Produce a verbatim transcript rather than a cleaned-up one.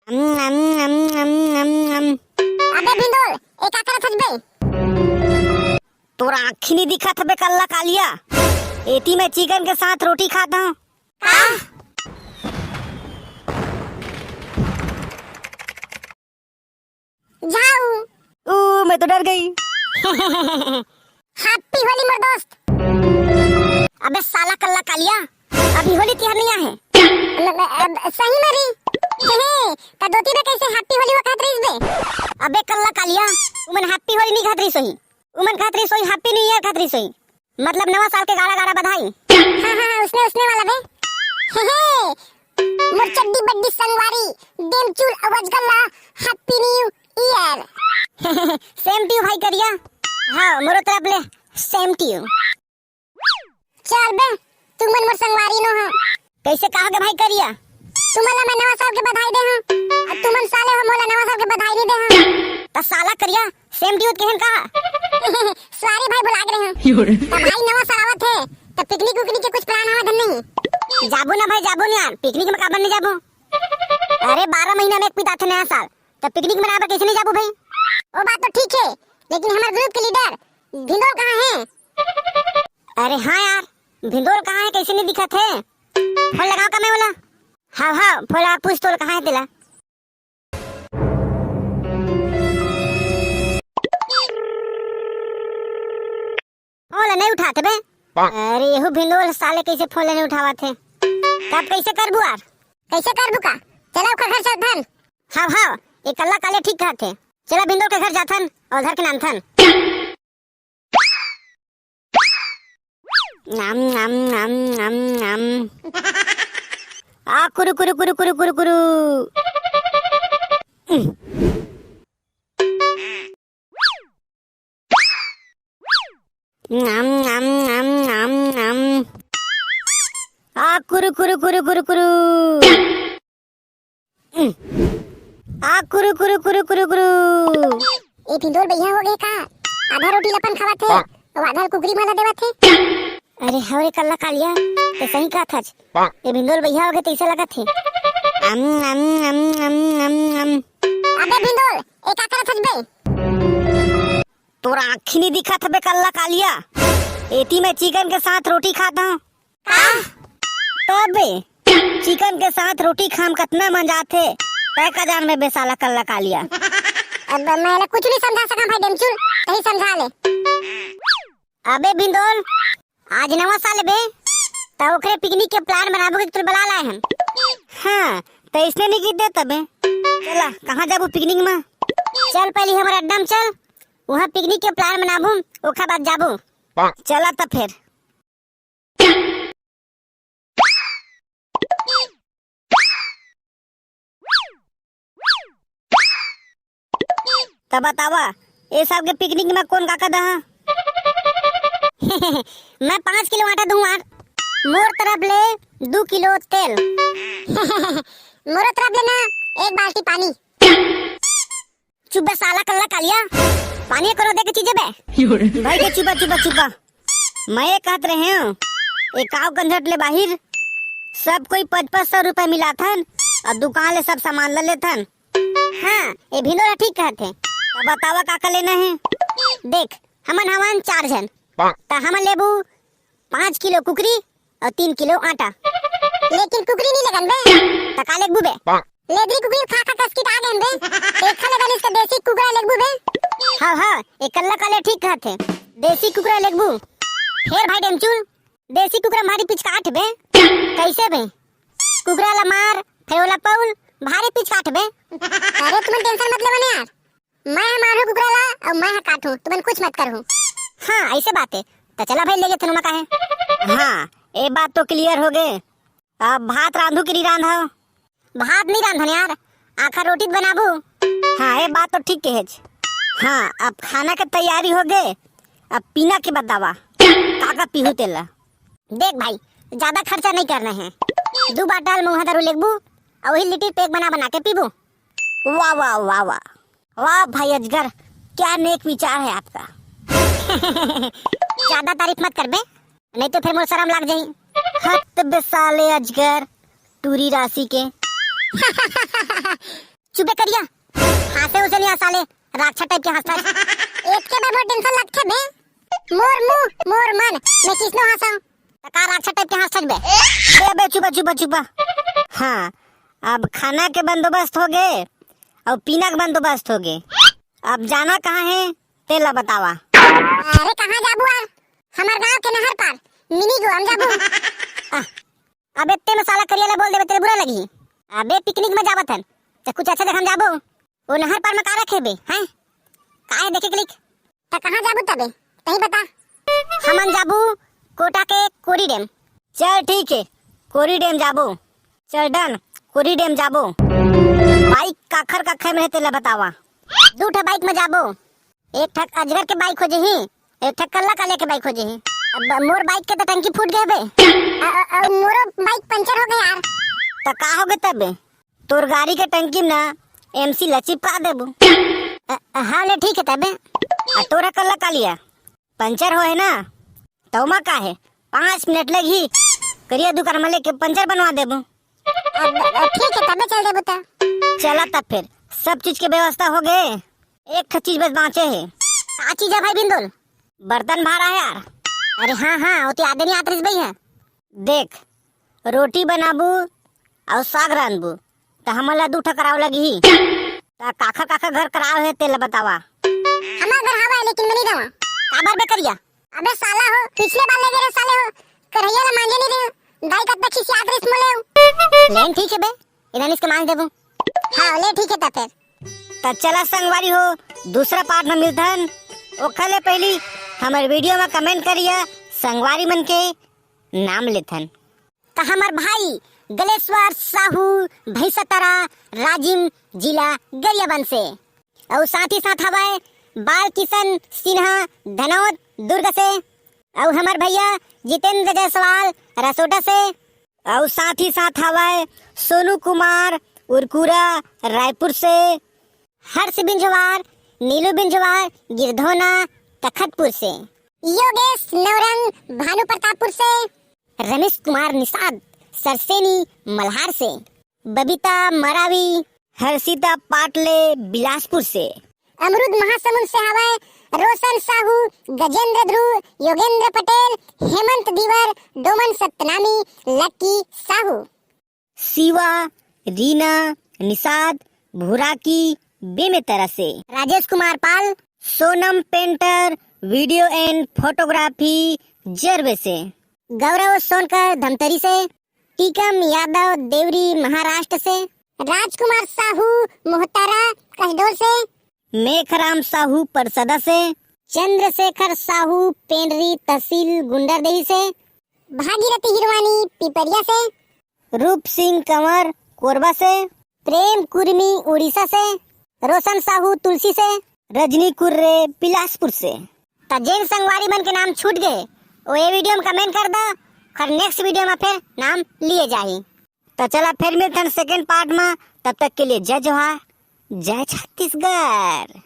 अम, अम, अम, अम, अम, अम। अबे भिंदोल, ए का करत हस बे? तोर आँखी नहीं दिखत हबे कल्ला कालिया? एती मैं चिकन के साथ रोटी खात हूँ। का? झाऊ। ओ, मैं तो डर गई। Happy होली मोर दोस्त। अबे साला कल्ला कालिया, अभी होली तिहार नहीं आहे। न-, न-, अब सही में री। हे, हे, त दोती में कैसे Happy होली वो कहत रहीस बे? अबे कल्ला कालिया, उमन Happy होली नहीं कहत रहीस होही। उमन कहत रहीस होही Happy New Year कहत रहीस होही। मतलब नवा साल के गाड़ा गाड़ा बधाई। हाँ, हाँ, हाँ, उसने, उसने वाला बे। हे, हे, मोर चड्डी बड्डी संगवारी, डेमचुल अउ अजगर ला Happy New Year। Same to you भाई करिया। हाँ, मोरो तरफ ले same to you। चल बे, तुमन मोर संगवारी नो हा। कैसे कहा के भाई करिया? तुमन ला मैं नवा साल के बधाई दे हूँ, अउ तुमन साले हो मोला नवा साल के बधाई नहीं दे हूँ। त साला करिया, same to you केहन कहा? Sorry भाई, भुला गे रहे हूँ। त भाई नवा साल आवत हे, त picnic उकनिक के कुछ plan हवा धन नहीं? जाबो ना भाई, जाबो ना यार, picnic में काबर नहीं जाबो? अरे बारह महीना में एक पिता थे नया साल, त picnic मनाए बर कैसे नहीं जाबो भाई? वो बात तो ठीक है, लेकिन हमारे group के leader भिंदोल कहाँ है? अरे हाँ यार, भिंदोल कहाँ है, कैसे नहीं दिखत है? फोन लगाओ का मैं बोला? हाँ हाँ, फोन लगा, पूछ तो कहाँ है तेला। फोन ला नहीं उठात बे। अरे यहू भिंदोल साले कैसे फोन ला नहीं उठावत है? तब कैसे करबू यार? कैसे करबू का? चला ओकर घर चलथन। हाँ हाँ, ये कल्ला काले ठीक कहत है। चला भिंदोल के घर जाथन अउ धर के नानथन। नाम नाम नाम नाम नाम। आ कुरु कुरु कुरु कुरु कुरु कुरु। नाम नाम नाम नाम नाम। आ कुरु कुरु कुरु कुरु कुरु। आ कुरु कुरु कुरु कुरु कुरु। ए भिंदोल बइहा हो गे का? आधा रोटी ल अपन खावत हे, अउ आधा ल कुकरी मन ल देवत हे। अरे हव रे कल्ला कालिया, त सही कहत हच। ए भिंदोल बइहा हो गे तइसे लगत हे। अम, अम, अम, अम, अम, अम। अबे भिंदोल, ए का करत हच बे? तोर आँखी नहीं दिखत हबे कल्ला कालिया? एती मैं चिकन के साथ रोटी खात हूँ। का? तबे चिकन के साथ रोटी खाम कतना मजा आथे। तै का जान में बे साला कल्ला कालिया। अब मैं ला कुछ नहीं समझा सका भाई डेमचुल, तही समझा ले। अबे भिंदोल, आज नवा साल बे, त ओकरे picnic के plan बनाबो के तोर बला लाए हन। हाँ, त इसने नहीं कीत दे तबे। चला, कहाँ जाबो picnic में? चल पहली हमर अड्डा में चल, वहाँ picnic के plan बनाबो, ओखा बाद जाबो। चला त फिर। त बतावा, ए साल के picnic में कौन का का दहा? मैं पाँच किलो आटा दूंगा। मोर तरफ ले दू किलो तेल। मोरो तरफ ले ना एक बाल्टी पानी। चुप बे साला कल्ला कालिया, पानी करो दे के चीजे बे। भाई के चुपा चुपा चुपा। मैं ये कहत रहे हूँ, एक काव कंझट ले बाहिर सब कोई पच पच सौ रुपए मिलाथन अउ दुकान ले सब सामान ला लेथन। हाँ, ये भिंदोला ठीक कहत हे। अब बतावा का का लेना हे? देख, हमन हवन चार झन, त हमन लेबू पाँच किलो कुकरी अउ तीन किलो आटा। लेकिन कुकरी नहीं लेगन बे। त का लेगबू बे? लेदरी कुकरी खा खा कस किटा गेन बे। एक खा लेगन इसका देसी कुकरा लेगबू बे। हाँ हाँ, ये कल्ला काले ठीक कहत हे। देसी कुकरा लेगबू। फेर भाई डेमचुल, देसी कुकरा भारी पिचकाट बे। कैसे बे? कुकरा ला मार, फेर ओला पउल, भारी पिचकाट बे। अरे तुमन tension मत लेवा ना यार। मैं ह मारहूँ कुकरा ला अउ मैं ह काटहूँ, तुमन कुछ मत करहू। हाँ, ऐसे बात हे। त चला भाई, ले जाथन ओमा काहे। हाँ, ए बात तो clear हो गे। अब भात रांधू कि नहीं रांधव? भात नहीं रांधन यार, आखा रोटी त बनाबू। हाँ, ए बात तो ठीक कहेच। हाँ, अब खाना के तैयारी हो गे, अब पीना के बतावा, का का पीहू तेला। देख भाई, ज्यादा खर्चा नहीं करना है, दू बाटल मुंहा दारू लेगबू, अउ वही लिट्टी पेक बना बना के पीबू। वाह, वाह, वाह, वाह। वाह भाई अजगर, क्या नेक विचार है आपका। ज्यादा तारीफ मत कर बे, नहीं तो फिर मोर शरम लाग जाही। हत बे साले अजगर, टूरी राशि के। चुपे करिया, हाँसे उसे नहीं आ साले, राक्षस टाइप के हाँसत हस। एतके बर मोर टेंशन लगथे बे। मोर मुंह, मोर मन, मैं किसनो हाँसंव? त का राक्षस टाइप के हाँसत हस बे? बे, बे, चुपा, चुपा, चुपा। हाँ, अब खाना के बंदोबस्त हो गे, अउ पीना के बंदोबस्त हो गे। अब जाना कहाँ हे, तेला बतावा। अरे कहाँ जाबू यार? हमर गांव के नहर पार, मिनी गोवा म जाबू। आ, अबे ते मसाला करिया ला बोल देबे, तेरे बुरा लगही। अबे पिकनिक में जावत हन, त कुछ अच्छा जगह में जाबो। वो नहर पार में का रखे बे, हैं? का हे देखे के लिख? त कहाँ जाबू तबे? तहीं बता। हमन जाबू कोटा के कोरी डैम। चल ठीक हे, कोरी डैम जाबो। चल डन, कोरी डैम जाबो। बाइक काखर काखर में हे तेला बतावा। दू ठा बाइक में जाबो। एक ठक अजगर के बाइक हो जही, एक ठक कल्ला कालिया के बाइक हो जही। अब मोर बाइक के त टंकी फूट गे बे। अ, अ, अ, मोरो बाइक पंचर हो गे यार। त का हो गे तबे? तोर गाड़ी के टंकी में ना एमसी ला चिपका देबो। अ, अ, हाँ ले ठीक हे तबे। आ तोर ह कल्ला कालिया पंचर हो हे ना, त ओमा का हे, पाँच मिनट लगही, करिया दुकान में लेके पंचर बनवा देबो। अब, अब ठीक हे तबे चल देबो त। चला तब फिर, सब चीज के व्यवस्था हो गे, एक ठो चीज बस बाँचे हे। का चीज हे भाई बिंदुल? बर्तन भारा हे यार। अरे हाँ हाँ, ओती आदे नहीं आत रहिस भैया। देख, रोटी बनाबू अउ साग रांधबू, त हमन ला दू ठा कराव लगही। त काखर काखर घर कराव हे तेला बतावा। हमर घर हवय लेकिन मैं नहीं देवा। काबर बे करिया? अबे साला हो, पिछले बार ले गे रहे साले हो, कढ़ैया ला मांजे नहीं रहे, दाई कतका खिसियात रहिस मोले। लेन ठीक हे बे, इधर इसके मांज देबो। हाँ ले ठीक हे त फिर। त चला संगवारी हो, दूसरा पार्ट में मिलथन। ओखर ले पहली हमर वीडियो में कमेंट करिया, संगवारी मन के नाम लेथन। त हमर भाई गलेश्वर साहू भैंसतरा राजिम जिला गरियाबंद से, अउ साथ ही साथ हवय बाल किशन सिन्हा धनौद दुर्ग से, अउ हमर भैया जितेंद्र जायसवाल रसोटा से, अउ साथ ही साथ हवय सोनू कुमार उरकुरा रायपुर से, हर्ष बिंझवार, नीलू बिंझवार गिरधौना तखतपुर से, योगेश नवरंग भानु प्रतापपुर से, रमेश कुमार निषाद सरसेनी मल्हार से, बबीता मरावी, हर्षिता पाटले बिलासपुर से, अमरूद महासमुंद से हवय रोशन साहू, गजेंद्र ध्रुव, योगेंद्र पटेल, हेमंत धीवर, डोमन सतनामी, लक्की साहू, शिवा, रीना, निषाद, भुराकी, बेमेतरा से, Rajesh Kumar Pal, Sonam Painter, video and photography Jarwe से, गौरव सोनकर धमतरी से, टीकम यादव देवरी महाराष्ट्र से, राजकुमार साहू मोहतारा कसडोल से, मेखराम साहू परसदा से, चंद्रशेखर साहू पेंडरी तहसील गुंडरदेही से, भागीरथी हिरवानी पिपरिया से, रूप सिंह कंवर कोरबा से, प्रेम कुर्मी उड़ीसा से, रोशन साहू तुलसी से, रजनी कुर्रे बिलासपुर से। त जेन संगवारी मन के नाम छूट गे, वो ये वीडियो में कमेंट कर दा, और नेक्स्ट वीडियो में फिर नाम लिए जाही। त चला फिर मिलथन सेकंड पार्ट में, तब तक के लिए जय जोहार, जय छत्तीसगढ़।